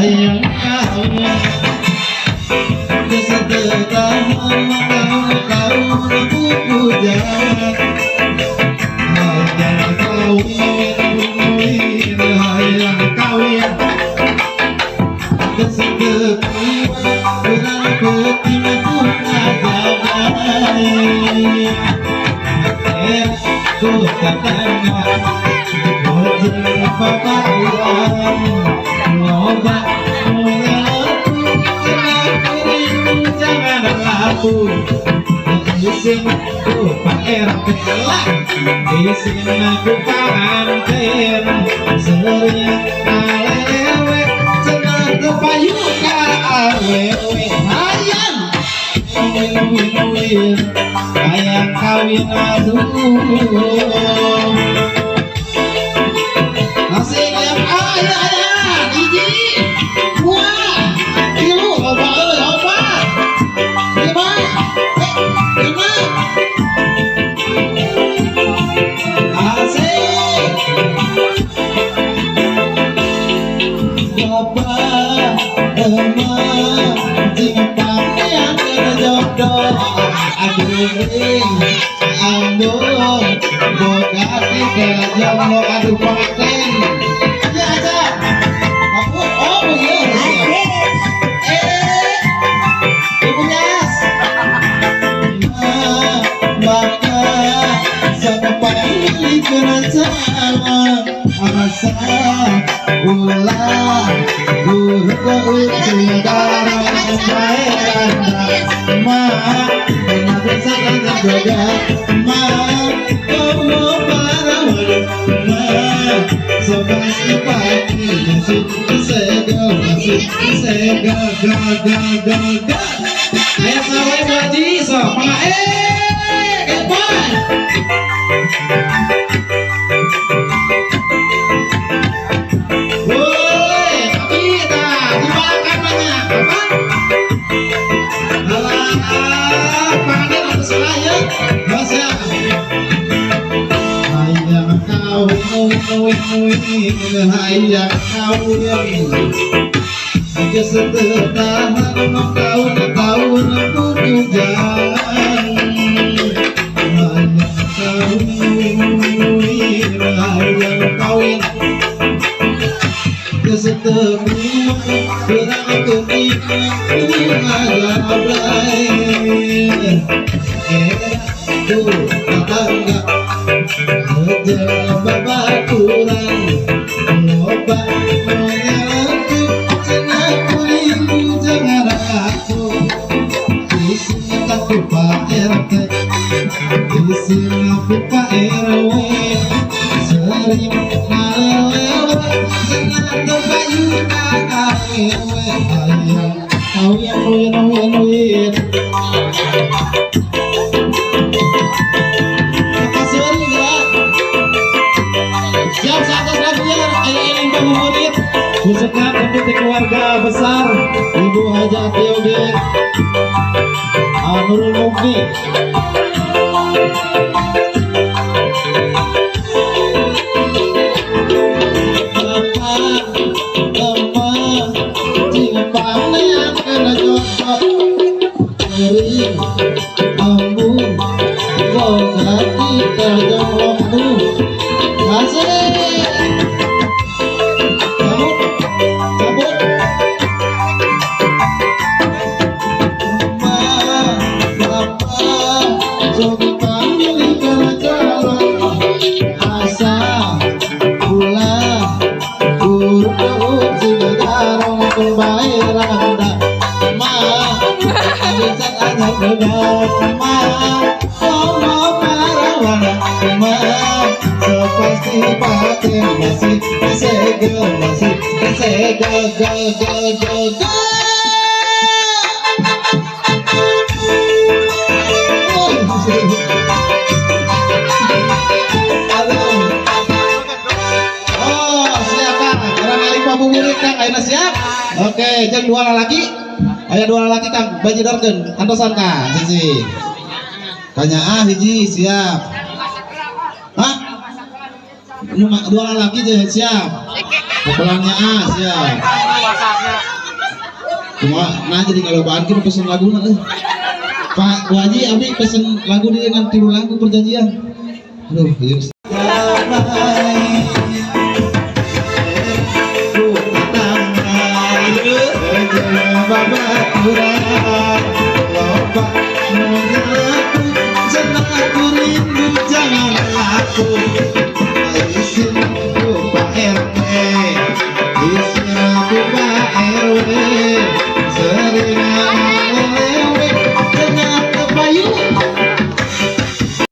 Hayang kawin Kesetetan tahun buku jalan Hayang kawin hayang kawin Kesetetan kurang penting bunga jabai Ku tetangga bojeng babaturan loba jangan laku isin ku Pak RT lah isin aku panganten sering alewe cenah teu payu ka awewe hayang win win win hayang kawin aduh asik ayam ayam ayam hiji dua tilu loba euy opat lima lima asik bapak emak jeung pamean jodoh aduh ambon boga tiga jomblo aduh pengantin ya aja aku oh iya ibu Yas bapak sampai kerencana asa ulah guru cinta ma ma hayang kawin kesetetan tahun-tahun kudu jalan hayang kawin hayang kawin kesetetan kurang ketika ngajabrai tuh tetangga babaturan loba menyalatu cenah kuring jangan aku isin aku Pak RT isin aku Pak RW sering ngalewat cenah terbayu awewe hayang kawin win win win siap satu lagunya ayah ini murid khususnya untuk keluarga besar Ibu Haja Tioge Nurul Mukti. Bapak emak jeung pamean jodoh kering ambung boga kita jomblo aduh asik cabut cabut emak bapak sok pamilikeun calon asa ulah guru sing garong bae randa ma bisa aja benar ma lomo parawana ma sepasti paten masih segel masih segel gel gel gel gel. Oh, siap Kang. Orang alim pabuburit Kang, ayeuna siap? Oke, jeung dua lalaki. Aya dua lalaki Kang, bajidorkeun. Antosan Kang, hiji. Kanyaah hiji, siap. Hah? Dua lalaki siap. Pukulannya A, siap. Cuma nah jadi kalau bahan kita pesen lagu nah. Pak Bu Haji, abdi pesen lagu dia dengan tilu lagu perjanjian. Aduh, iya. Loba. Jangan aku.